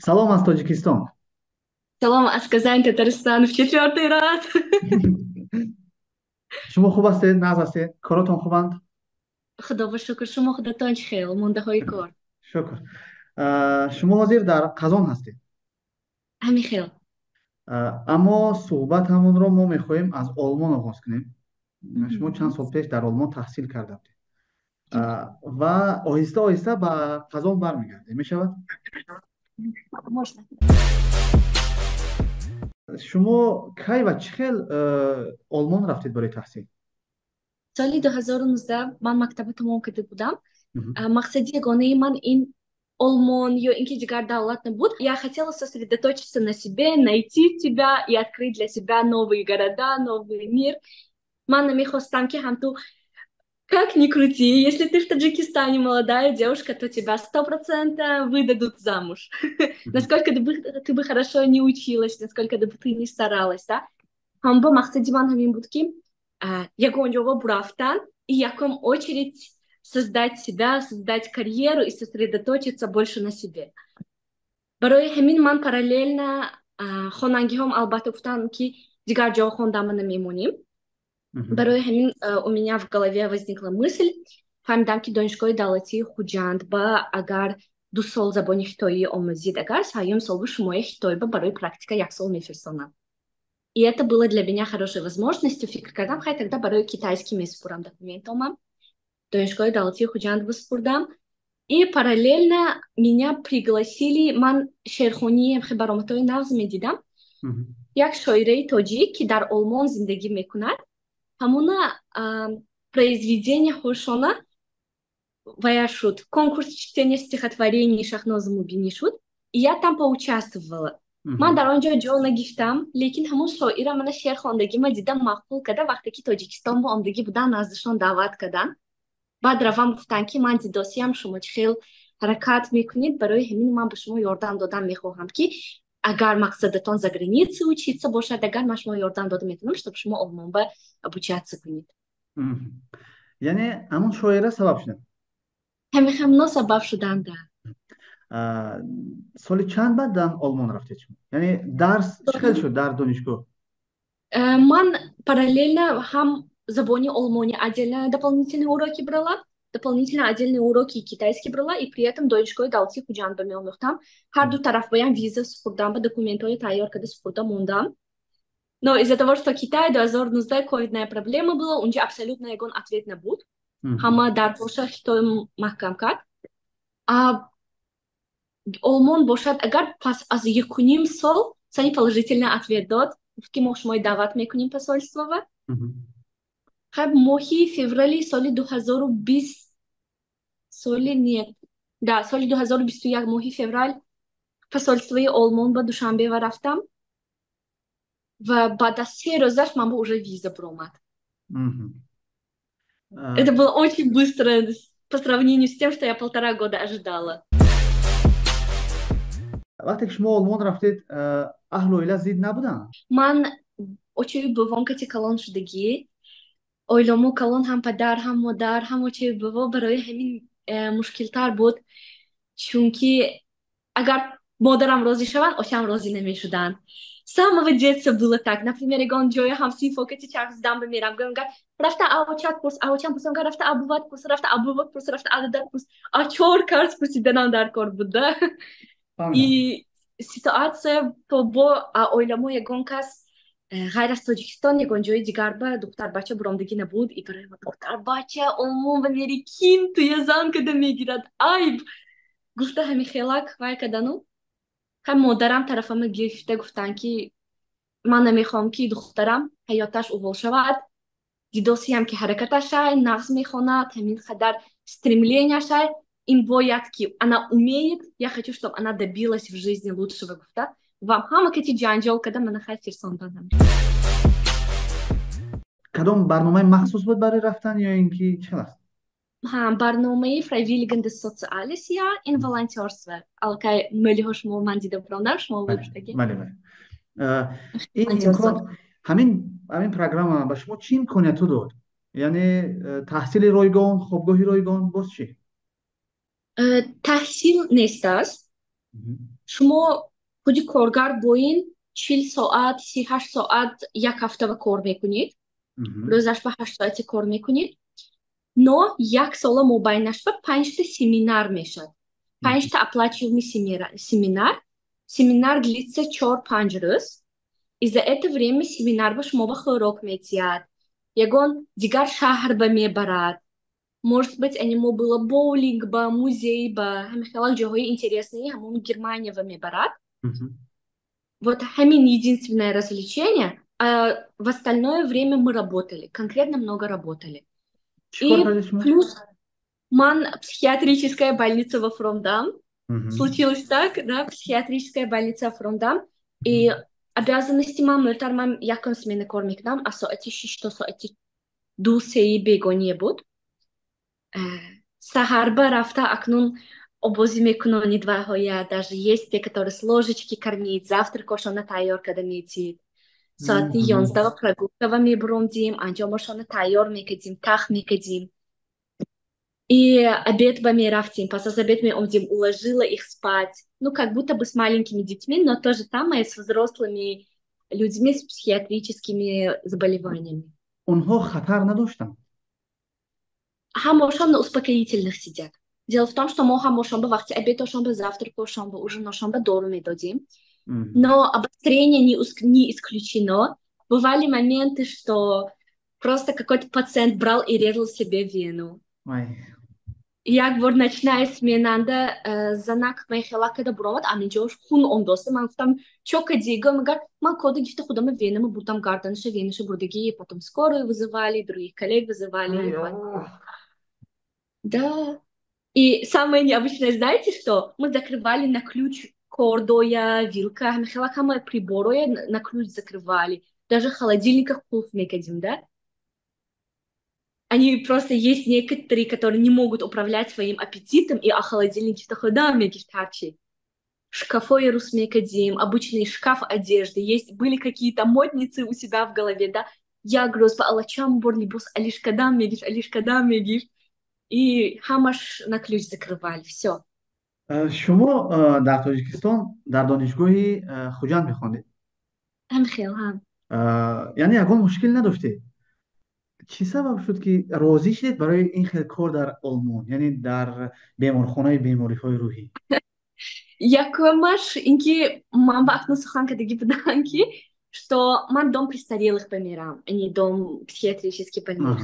Салом аз Тоҷикистон. Салом аз Казань, Татарстан, в четвертый раз. Шумо хуб ҳастед, нағз ҳастед, коротон хубанд? Худо ба шукр, шумо худатон чӣ хел, мондаҳои кор? Шукр. Шумо ҳозир дар Қазон ҳастед? Ҳамин хел. Аммо суҳбатамонро мо мехоҳем аз Олмон оғоз кунем. Шумо чанд сол пеш дар Олмон таҳсил карда будед ва оҳиста оҳиста ба Қазон бармегардем, мешавад? Можно. Шумо кай ва чӣ хел Олмон рафтед барои таҳсил? Соли 2019 ман мактаба тамом карда будам. Мақсади ягонаи ман ин Олмон ё ин ки дигар давлат набуд. Я хотела сосредоточиться на себе, найти себя и открыть для себя новые города, новый мир. Ман намехостам, ки ҳамту, как ни крути, если ты в Таджикистане молодая девушка, то тебя 100% выдадут замуж. Насколько ты бы хорошо не училась, насколько бы ты не старалась, да? Ҳамбо мақсади ман ҳамин буд, ки ягон ҷово бурафтан и якум очередь создать себя, создать карьеру и сосредоточиться больше на себе. Барои ҳамин ман параллельно хонангиҳом албатта гуфтанд, ки дигар ҷо хондама намемонем. Барои ҳамин у меня в голове возникла мысль, фаҳмидам, ки Донишгоҳи давлатии Хуҷанд ба агар 2 сол забони хитоӣ омӯзид, агар сеюм сол ба шумои Хитой ба барои практика як сол мефирсонанд. И это было для меня хорошей возможностью. Фикр кардам, хай, тогда барои китайский месупурам документомам. Донишгоҳи давлатии Хуҷанд бисупурдам. И параллельно меня пригласили, ман шеърхонии баромадҳои нағз медидам. Як шоираи тоҷик, ки дар Олмон зиндагӣ мекунад, ҳамуна произведения ҳошона вая шуд, конкурс чтения стихотворений Шахноза Мубинӣ шуд, и я там поучаствовала. Ман дар он ҷо ҷо нагифтам, лекин ҳамун шоира мана шеър хондагима дидам, маъқул карда, вақте ки Тоҷикистон бо омдагӣ будан, наздишон даъват карданд. Баъд равам, гуфтанд, ки ман дидосиям, шумо чӣ хел ҳаракат мекунед, барои ҳамин ман ба шумо ёрдам додан мехоҳам, ки агар мақсадатон за границей учиться бошад, агар ман шумо ёрдам дода метавонам, чтоб шумо Олмон ба обучаться кунед. Яъне ҳамун шоира сабаб шуданд? Ҳамин сабаб шуданд. Соли чанд баъд дар Олмон рафтед шумо? Яъне дарс чӣ хел шуд дар донишгоҳ? Ман параллельно ҳам забони олмонӣ отдельно дополнительные уроки брала, дополнительно отдельные уроки китайский брала и при этом Донишгоҳи давлатии Хуҷанд ба меомӯхтам. Ҳар ду тараф баям виза супурдам, ба документҳои тайёр карда супурда мондам. Но из-за того, что Китай 2019 ковидная проблема была, унҷа абсолютно ягон ответ набуд, ҳама дарҳоша Хитой маҳкам кард. А Олмон бошад, агар пас аз 1,5 сол сани положительный ответ дод, гуфт, ки мо шумои даъват мекунем посольствова. Хай, моҳи феврали соли 2020, соли, нет, да, соли 2021 моҳи феврал посольствои Олмон ба Душанбе ва рафтам ва баъд аз 3 рӯзаш ман ба уже виза буромад. Это было очень быстро по сравнению с тем, что я полтора года ожидала. Вақте ки шумо Олмон рафтед, аҳлу оила зид набуданд? Ман очаи бувом кати калон шудагӣ, оиламо калон, ҳам падар, ҳам модар, ҳам очаи буво. Барои ҳамин мушкилтар буд, чунки агар модарам розӣ шаванд, очам розӣ намешуданд. С самого детства было так. Например, ягон ҷоя ҳамсинфо кати чарх задан бимерам, гӯям, рафта а очат пурс, а очам пурсам, рафта а буват пурс, рафта а буват пурс, рафта а дадат пурс, а чор карс пурсиданам дар кор буд, да. И ситуация то бо оиламо ягон кас ғайр аз Тоҷикистон ягон ҷои дигар ба духтарбача буромдагӣ набуд. И барои ма духтарбача Олмон ба мери, ким туя зан када мегирад, айб гуфта, ҳами хелак вай кадану. Ҳам модарам тарафама гирифта гуфтанд, ки ман намехоҳам, ки духтарам ҳаёташ увол шавад, дидосиям, ки ҳаракаташай, нағз мехонад, ҳамин қадар стремленияшай, ин бояд ки она умеет, я хочу, чтобы она добилась в жизни лучшего, гуфта ва ҳама кати ҷанҷол карда, мана хай фирсонданам. Кадом барномаи махсус буд барои рафтан ё ин ки чӣ аст? Ҳа, барномаи Freiwilligendes Soziales Jahr ин волонтёрство. Аллакай мӯлиҳо шумо ман дида будам, шумо гуфтаги. Бале. Ин имкон, ҳамин программа ба шумо чӣ имкониятҳо дод? Яъне таҳсили ройгон, хобгоҳи ройгон, боз чӣ? Таҳсил нест аст. Шумо худи коргар боин 40 соат, 38 соат як ҳафта ба кор мекунед, рӯзаш ба 8 соати кор мекунед, но як сола мобайнаш ба панҷта семинар мешавад, панҷта оплачиваемый семинар. Семинар длится 4-5 рӯз, и за это время семинар ба шумо ба хӯрок метиҳад, ягон дигар шаҳр ба мебарад, может быть, анимо было боулинг ба, музей ба, ҳамин хелак ҷоҳои интересные ҳамон Германия ба мебарад. Вот ҳамин единственное развлечение, а в остальное время мы работали, конкретно много работали. Чӣ кор И кардед шумо? Плюс ман психиатрическая больница во Фромдам. Случилось так, да, психиатрическая больница Фромдам. И обязанности ман мӯтар, ман якум смена кор мекунам, аз соати 6 то соати 2-сеи бегоние буд. Саҳарба рафта акнун обозӣ мекунонид вайҳоя, даже есть те, которые с ложечки кормить, завтракошона тайёр карда метиҳед. Соати 11 прогулкава мебуромдим, анҷомошона тайёр мекардим, тах мекардим. И обед ба мерафтим, пас аз обед меомдим, уложила их спать. Ну, как будто бы с маленькими детьми, но то же самое с взрослыми людьми с психиатрическими заболеваниями. Онҳо хатар надоштанд? Ҳамошон на успокоительных сидят. Дело в том, что мо ҳамошон ба вақти обедошон, ба завтракошон, ба ужиношон ба дору медодим. Но обострение не исключено. Бывали моменты, что просто какой-то пациент брал и резал себе вену. Вай. Як бор ночная сменанда занак мехела када буромад, аминҷош хун омдоста. Ман гуфтам: «Чо кади?» Гӯ, ман кода гифта худама венама бурдам, гарданаша, венаша бурдагӣ. Потом скорую вызывали, других коллег вызывали. Да, и самое необычное, знаете что? Мы закрывали на ключ кордоя, вилка, мехела ҳама прибороя на ключ закрывали, даже холодильниках қулф мекадим, да. Они просто, есть некоторые, которые не могут управлять своим аппетитом, и о холодильнике такой, да, мегифтарчи. Шкафои рус мекадим, обычный шкаф одежды. Есть, были какие-то модницы у себя в голове, да. Як рӯз ба алачам бор либос алиш кадам мегиш, алиш кадам мегиш. И ҳамаш на ключ закрывали, все. Шумо дар Тоҷикистон дар донишгоҳи Хуҷанд мехондед? Ҳамхел, ҳам. Яъне ягон мушкил надоштед? Чӣ сабаб шуд, ки розӣ шудед барои ин хел кор дар Олмон, яъне дар беморхонаи бемориҳои рӯҳӣ? Якумаш ин ки ман ба акнун сухан кардагӣ будам, ки что ман дом престарелых бамерам, а не дом психиатрический больных.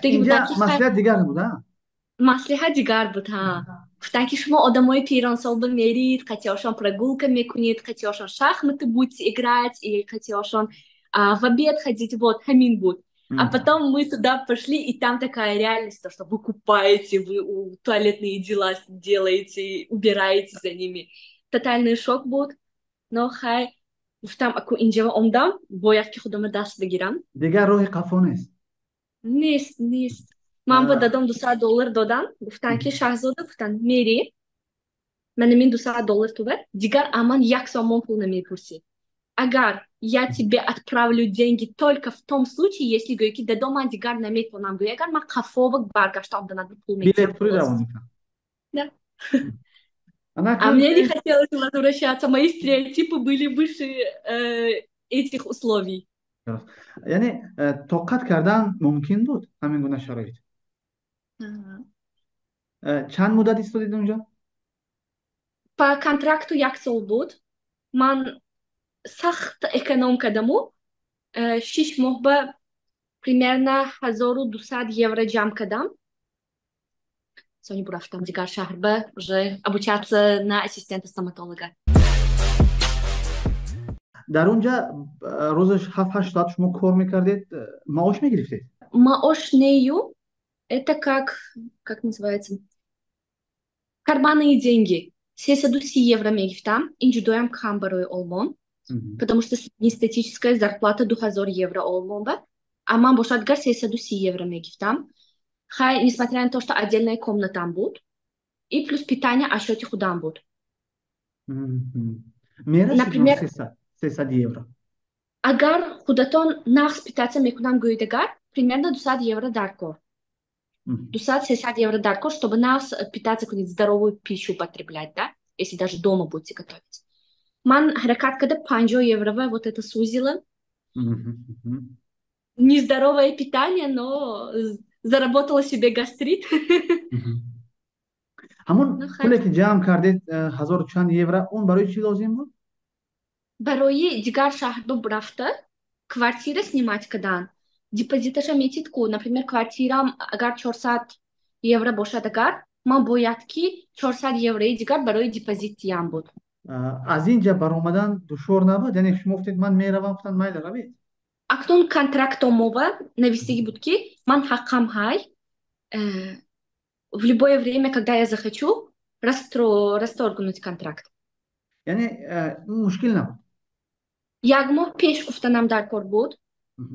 Инҷа маслиҳат дигар буд? Маслиҳат дигар буд, ҳа. Гуфтанд, ки шумо одамои пиронсол бимерид, қатиҳошон прогулка мекунед, қатиҳошон шахматы будете играть и қатиҳошон в обед ходить. Вот ҳамин буд. А потом мы туда пошли, и там такая реальность, то, что вы купаете, вы туалетные дела делаете, убираете за ними. Тотальный шок буд. Но хай, гуфтам, аку инҷа омдам, бояд ки худама даст бигирам. Дигар роҳи қафо нест? Нест, нест. Ман ба дадом 200 доллар додам, гуфтанд, ки Шаҳзода, гуфтанд, мери, манамин 200 доллар тувар, дигар аман як сомон пул намепурсӣ. Агар я тебе отправлю деньги только в том случае, если, гӯё ки дадом, ман дигар наметавонам, гӯё агар ман қафова баргашта омданад, пул Билет пули равон мекунам. Да. А мне не хотелось возвращаться, мои стереотипы были выше этих условий. Яъне тоқат кардан мумкин буд ҳамин гуна шароит? Чанд муддат истодед унҷо? По контракту як сол буд. Ман сахт эконом кардаму 6 моҳ ба примерно 1200 евро ҷамъ кардам. Сони бурафтам дигар шаҳр ба уже обучаться на ассистента стоматолога. Дар он ҷа рӯзаш 7-8 соат шумо кор мекардед, маош мегирифтед? Маош нею, это как называется, карманные деньги. 330 евро мегирифтам, ин ҷудоям кам барои Олмон, потому что среднестатистическая зарплата 2000 евро Олмон ба, а ман бошад гар 330 евро мегирифтам. Хай, несмотря на то, что отдельная комнатам буд и плюс питание аз счёти худам буд. Мерасид 300 евро? Агар худатон нағз питаться мекунам гӯед, агар примерно 200 евро дар кор, 200-300 евро дар кор, чтобы нағз питаться кунед, здоровую пищу употреблять, да. если даже дома будете готовить. Ман ҳаракат карда 50 еврова вот это сузила. Нездоровое питание, но заработала себе гастрит. Ҳамон пуле, ки ҷамъ кардед, ҳазору чанд евро, он барои чӣ лозим буд? Барои дигар шаҳрдо рафта квартира снимать кардан. Депозиташа метид ку, например, квартирам агар 400 евро бошад, агар ман бояд ки 400 еврои дигар барои депозит диям буд. Аз ин ҷа баромадан душвор набуд? Яъне шумо гуфтед, ман меравам, гуфтанд, майли, равед? Акнун контрактомова навистагӣ буд, ки ман ҳаққам ҳай в любое время, когда я захочу, расторгнуть контракт. Яъне мушкил набуд? Як моҳ пеш гуфтанам дар кор буд.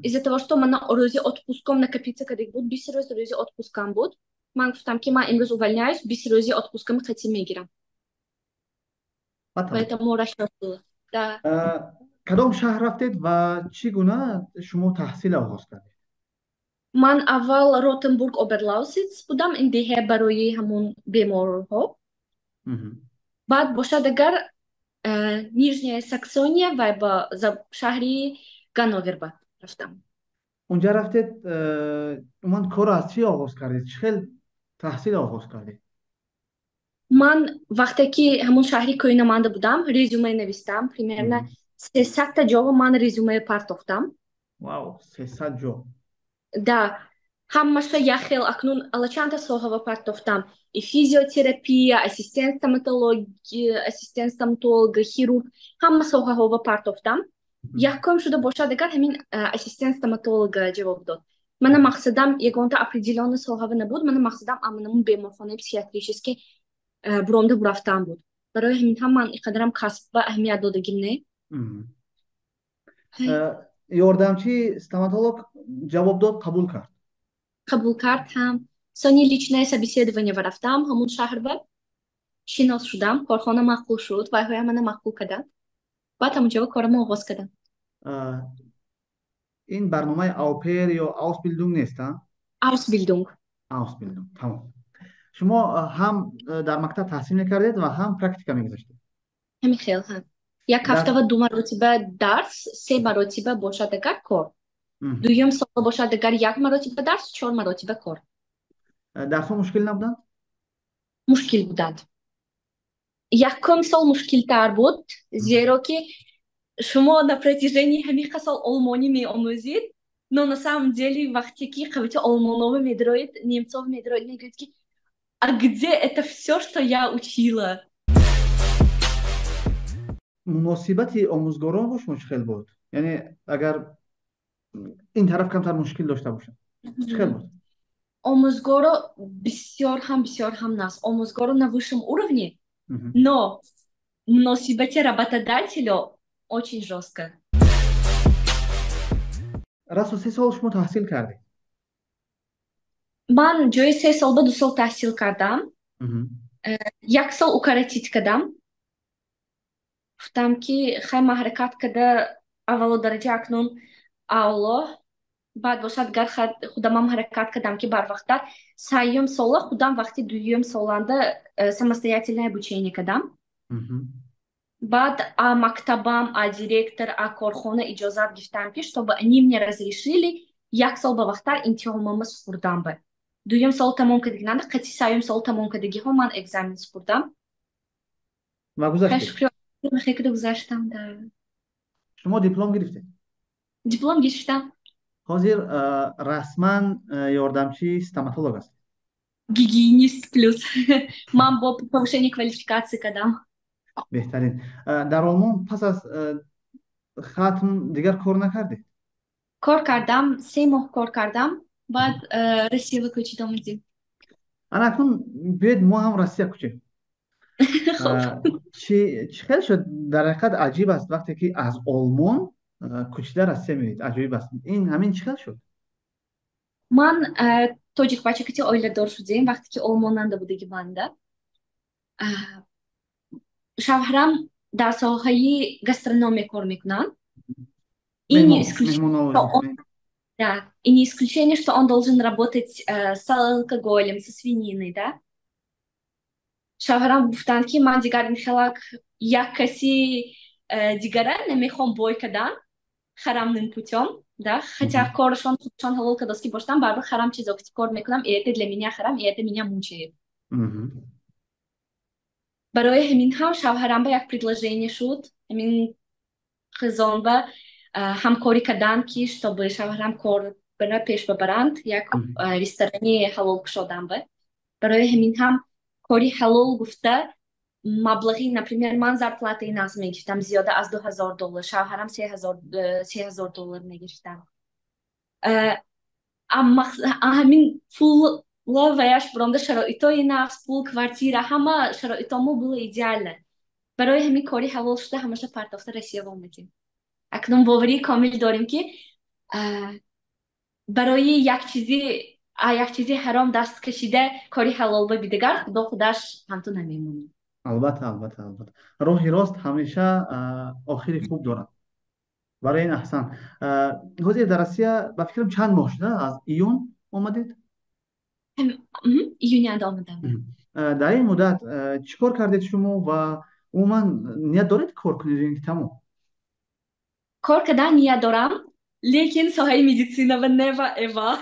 Из-за того, что ман рӯзи отпуском накопиться карда буд, 20 рӯз рӯзи отпускам буд, ман гуфтам, ки ман имрӯз увольняюсь, 20 рӯзи отпускам қатӣ мегирам. Поэтому расчет было, да. Кадом шаҳр рафтед ва чӣ гуна шумо таҳсил оғоз кардед? Ман аввал Ротенбург Оберлаусиц будам, ин деҳа барои ҳамон беморҳо. Баъд бошад агар Нижняя Саксония ва ба шаҳри Ганноверба рафтам. Унҷа рафтед, умуман корро аз чӣ оғоз кардед? Чӣ хел таҳсил оғоз кардед? Ман вақте ки ҳамон шаҳри кӯйнаманда будам, резюме навистам, примерно 300-та ҷово ман резюме партохтам. Вау, 300 ҷо! Да, ҳамаша як хел. Акнун ала чанда соҳава партохтам: и физиотерапия, ассистент стоматология, ассистент стоматолога, хирург, ҳама соҳаҳова партохтам. Якум шуда бошад агар ҳамин ассистент стоматолога ҷавоб дод. Мана мақсадам ягонта определённый соҳава набуд, мана мақсадам аманамун беморхонаи психиатрический буромда бурафтан буд. Барои ҳамин ҳам ман иқадарам касб ба аҳамият додагим не. Ёрдамчи стоматолог ҷавоб дод, қабул кард? Қабул кард ҳам. Сони личное собеседование ва рафтам ҳамун шаҳрба, шинос шудам, корхона маъқул шуд, вайҳоя мана маъқул карданд. Баъд ҳамунҷо корамо оғоз кардам. Ин барномаи Au-pair ё Ausbildung нест, а? Ausbildung. Ausbildung, тамом. Шумо ҳам дар мактаб таҳсил мекардед ва ҳам практика мегузаштед? Ҳамин хел, ҳа. Як ҳафтава ду маротиба дарс, се маротиба бошад агар кор. Дуюм сол бошад агар як маротиба дарс, чор маротиба кор. Дарсҳо мушкил набуданд? Мушкил буданд. Якум сол мушкилтар буд, зеро ки шумо на протяжении ҳамиқа сол олмонӣ меомӯзид, но на самом деле вақте ки қабити олмонова медроид, немцов медроид, мегӯяд, ки а где это все, что я учила? Муносибати омӯзгорон бо шумо чӣ хел буд? Яъне агар ин тараф камтар мушкил дошта бошад, чӣ хел буд? Омӯзгоро бисёр ҳам наст, омӯзгоро на высшем уровне, но муносибати работодателю очень жестко. Расо 3 сол шумо таҳсил кардед? Ман ҷои 3 сол ба 2 сол таҳсил кардам. Як сол укоротить кардам, гуфтам, ки хай, ман ҳаракат карда аввало дараҷа акнун аъло, баъд бошад гар худамам ҳаракат кардам, ки барвақттар сеюм сола худам вақти дуюм соланда самостоятельное обучение кардам. Баъд а мактабам, а директор, а корхона иҷозат гирифтам, ки чтобы они мне разрешили як сол ба вақттар имтиҳоннома супурдам. Ба дуюм сол тамом кардагинанда қати сеюм сол тамом кардагиҳо ман экзамен супурдам. Ва гузаштед? Гузаштам, да. Шумо диплом гирифтед? Диплом гирифтам. Ҳозир расман ёрдамчии стоматолог ҳастед? Гигиенист плюс. Ман бо повышение квалификации кардам. Беҳтарин. Дар Олмон пас аз хатм дигар кор накардед? Кор кардам, 3 моҳ кор кардам, баъд Россиява кӯчида омадем. Ана акнун биёед, мо ҳам Россия кӯчем. Чӣ хел шуд? Дар ҳақиқат аҷиб аст, вақте ки аз Олмон кӯчида Россия меоед, аҷоиб аст ин. Ҳамин чӣ хел шуд? Ман тоҷикбачакати оиладор шудем, вақте ки олмонанда будагиманда. Шавҳарам дар соҳаи гастрономия кор мекунанд. И не исключение, что он, да, и не исключение, что он должен работать с алкоголем, со свининой, да. Шавҳарам гуфтанд, ки ман дигар ин хелак як каси дигара намехоҳам бой кардан харамным путём, да, хотя корашон худшон ҳалол кардост, ки бошам, барбар харам чизо ки кор мекунам, и это для меня харам, и это меня мучает. Барои ҳамин ҳам шавҳарам ба як предложение шуд, ҳамин хизонба ҳамкорӣ кардан, ки чтобы шавҳарам кор бара пеш бабаранд, як ресторани ҳалол кушодан ба. Барои ҳамин ҳам кори ҳалол гуфта, маблағи, например, ман зарплатаи нағз мегирифтам, зиёда аз 2000 доллар, шавҳарам 3000 доллар мегирифтам. Ҳамин пулла ваяш буромда, шароитои нағз, пул, квартира, ҳама шароитомо было идеально. Барои ҳамин кори ҳалол шуда, ҳамаша партофта, Россия омадем. Акнун боварии комил дорем, ки барои як чизи ҳаром даст кашида, кори ҳалол ба бидагар, Худо худаш ҳамту намемонад. Албатта, албатта, албатта, роҳи рост ҳамеша охири хуб дорад. Барои ин аҳсан. Ҳозир дар Россия, ба фикрам, чанд моҳ шуда, аз июн омадед? Июняда омадам. Дар ин муддат чӣ кор кардед шумо ва умуман ният доред кор кунед ё ин ки тамом? Кор кардан ният дорам, лекин соҳаи медицина ва never ever.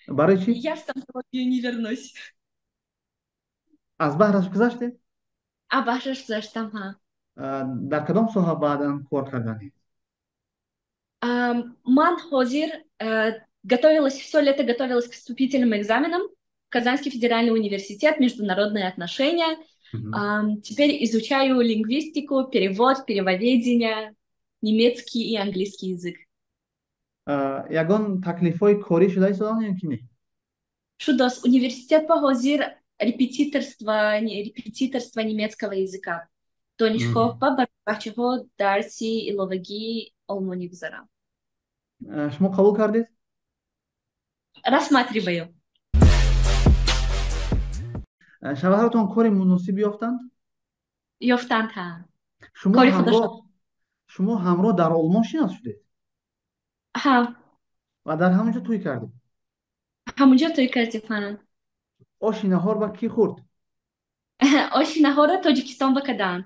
Барои чӣ? Я в стоматологию не вернусь. Аз баҳраш гузаштед? Аз баҳраш гузаштам, ҳа. Дар кадом соҳа баъдан кор карданед? Ман ҳозир готовилась, все лето готовилась к вступительным экзаменам в Казанский федеральный университет, международные отношения. Теперь изучаю лингвистику, перевод, переводоведение, немецкий и английский язык. Ягон таклифҳои корӣ шуда истодан ё ки не? Шудос, университет па ҳозир репетиторство, репетиторство немецкого языка. Донишгоҳ па барои бачаҳо дарси иловагии олмонӣ гузарам. Шумо қабул кардед? Рассматриваю. Шавҳаратон кори муносиб ёфтанд? Ёфтанд, ҳа. Шумо Кори худашон. Шумо ҳамроҳ дар Олмон шинос шудед? Ҳа. Ва дар ҳамон ҷо тӯй кардед? Ҳамонҷо тӯй кардем, ҳа. Оши наҳор ба кӣ хӯрд? Оши наҳорро Тоҷикистон ба карданд.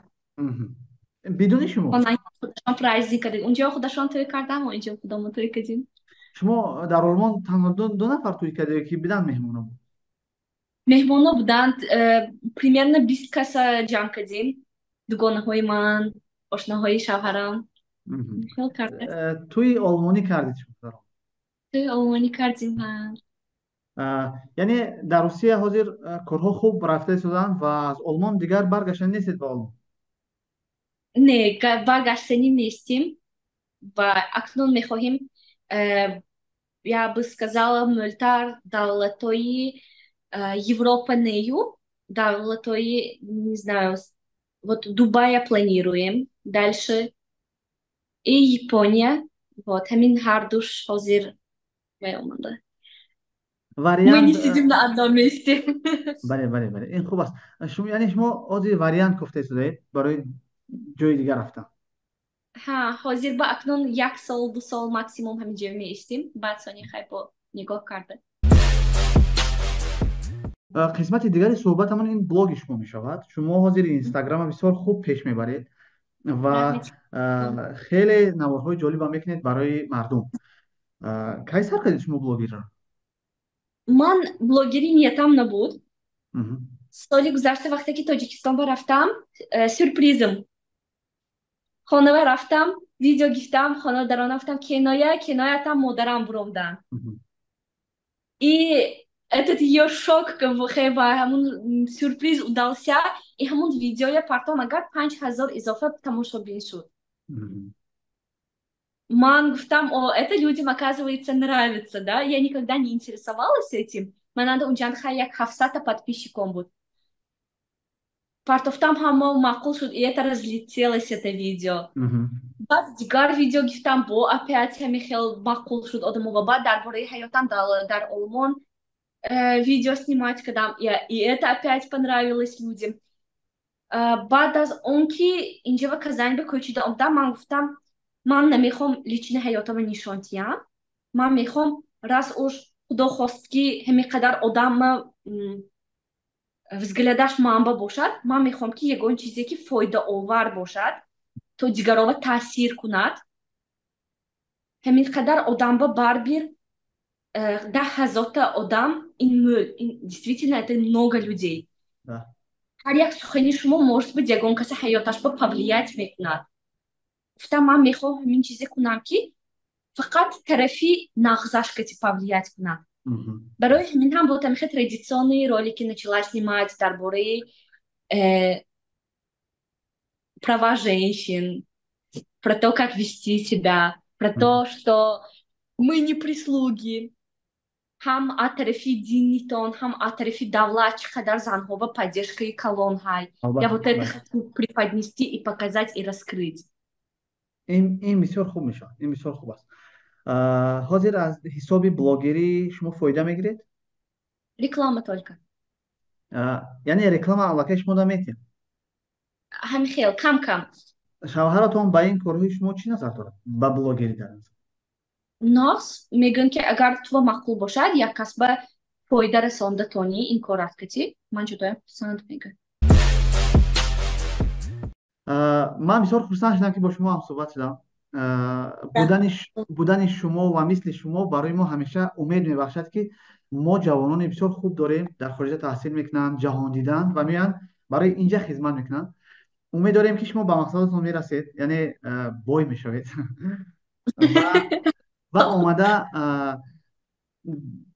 Бидуни шумо? Худашон праздник кардем. Унҷо худашон тӯй кардам, мо инҷо худамон тӯй кардем. Шумо дар Олмон танҳо ду нафар тӯй кардед ки биданд меҳмоно буд? Меҳмоно буданд, примерно 20 каса ҷамъ кардем. Дугонаҳои ман, ошноҳои шавҳарам. Хел карда. Тӯи олмонӣ кардед шумо дар он? Тӯи олмонӣ кардем, ҳа. Яъне дар Русия ҳозир корҳо хуб рафта истоданд ва аз Олмон дигар баргаштан нестед ба Олмон? Не, баргаштанӣ нестем ва акнун мехоҳем, я бы сказала, мӯлтар давлатҳои Европа нею, давлатҳои, не знаю, вот Дубая планируем дальше и Япония. Вот, ҳамин ҳардуш ҳозир меомада. Мы не Вариант сидим на одном месте. Бале, ин хуб аст. Шумо, яъне шумо ҳозир вариант гуфта истодаед барои ҷои дигар рафтан? Ҳа, ҳозир ба акнун як сол, 2 сол максимум ҳамин ҷо меистем. Баъд сони хай бо нигоҳ карда. Қисмати дигари суҳбатамон ин блоги шумо мешавад. Шумо ҳозир Инстаграма бисёр хуб пеш мебаред ва Раҳмати. хеле наворҳои ҷолибам мекунед барои мардум. Кай сар кардед шумо блогерро? Ман блогерӣ ниятам набуд. Соли гузашта, вақте ки Тоҷикистон ба рафтам, сюрпризм. Хонава рафтам, видео гирифтам, хона дарона гуфтам: «Кеноя, кеноятам модарам буромдан». И этот её шок, хеба ҳамун сюрприз удался, и ҳамун видеоя партом, агар 5000 изофа тамошобин шуд. Ман гуфтам: «О, это людям, оказывается, нравится, да?» Я никогда не интересовалась этим. Мананда унҷанд хай як 700-та подписчиком буд. Партофтам, ҳама маъқул шуд, и это разлетелось, это видео. Баъд дигар видео гирифтам, бо опять ҳами хел маъқул шуд одамо ва баъд дар бораи ҳаётам дар Олмон видео снимать кардам, и это опять понравилось людям. Баъд аз он ки инҷа ба Казань ба кӯчида омадам, ман гуфтам: «Ман намехоҳам личный ҳаётама нишон диҳам, ман мехоҳам, раз уж Худо хост, ки ҳамин қадар одамма Взглядаш манба бошад. Ман мехоҳам, ки ягон чизе, ки фоидаовар бошад, то дигарова таъсир кунад. Ҳамин қадар одамба барбир 10 000та одам, ин мӯл, действительно, это много людей. Ҳар як сухани шумо, может быть, ягон касе ҳаёташба повлиять мекунад. Гуфтам, ман мехоҳам ҳамин чизе кунам, ки фақат тарафи нағзаш кати повлиять кунад. Барои ҳамин ҳам вот ҳамихе традиционные ролики начала снимать дар бораи права женщин, про то, как вести себя, про то, что мы не прислуги, ҳам аз тарафи динитон, ҳам аз тарафи давлат чӣ қадар занҳо ба поддержкаи калон ҳай. Я вот это хочу преподнести и показать, и раскрыть. Ин бисёр хуб мешавад, ин бисёр хуб аст. Ҳозир аз ҳисоби блогерӣ шумо фоида мегиред? Реклама только. Яъне реклама аллакай шумо наметиҳад? Ҳамин хел, кам кам. Шавҳаратон ба ин корҳои шумо чӣ назар дорад, ба блогерӣ дар назар? Нос мегӯям, ки агар тува маъқул бошад, як касба фоида расонда тонӣ, ин кор аст кати ман ҷудоям хурсанд мегӯям. Ман бисёр хурсанд шудам, ки бо шумо ҳамсӯҳбат шудам. Будани шумо ва мисли шумо барои мо ҳамеша умед мебахшад, ки мо ҷавонони бисёр хуб дорем, дар хориҷа таҳсил мекунанд, ҷаҳондиданд ва меоянд, барои инҷа хизмат мекунанд. Умед дорем, ки шумо ба мақсадатон мерасед, яъне бой мешавед ва омада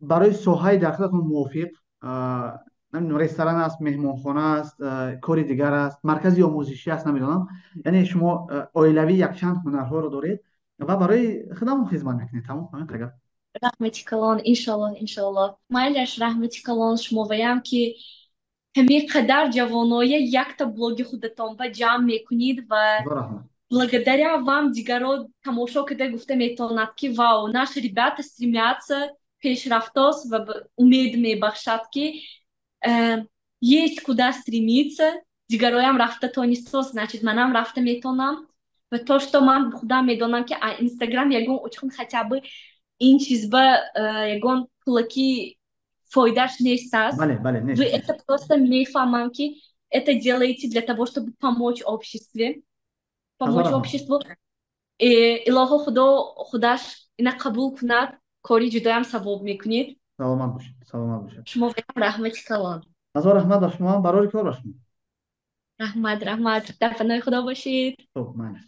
барои соҳаи дар худатон мувофиқ, ресторан аст, меҳмонхона аст, кори дигар аст, маркази омӯзишӣ аст, намедонам, яъне шумо оилавӣ якчанд ҳунарҳоро доред ва барои худамон хизмат мекунед. Тамом, ҳамин қадар. Раҳмати калон, иншоллоҳ, иншоллоҳ, майлаш. Раҳмати калон шумоваям, ки ҳамин қадар ҷавоноя якта блоги худатон ба ҷамъ мекунед ва благодаря вам дигаро тамошо карда гуфта метавонад, ки вау, наши ребята стремятся, пешрафтост ва умед мебахшад, ки есть куда стремиться. Дигароям рафта тонисто, значит, манам рафта метавонам. Ва то, что ман худам медонам, ки Инстаграм ягон учхун, хотя бы ин чизба ягон пулаки фоидаш нест аст. Вы это просто мефаҳмам, ки это делаете для того, чтобы помочь обществе, помочь обществу. Илоҳо, Худо худаш ина қабул кунад, кори ҷудоям савоб мекунед. Саломат бошед, саломат бошед. Шумо раҳмати калон. Ҳазор раҳмат ба шумо, барори кор ба шумо. Раҳмат, раҳмат, дар паноҳи Худо бошед. Хуб, майли.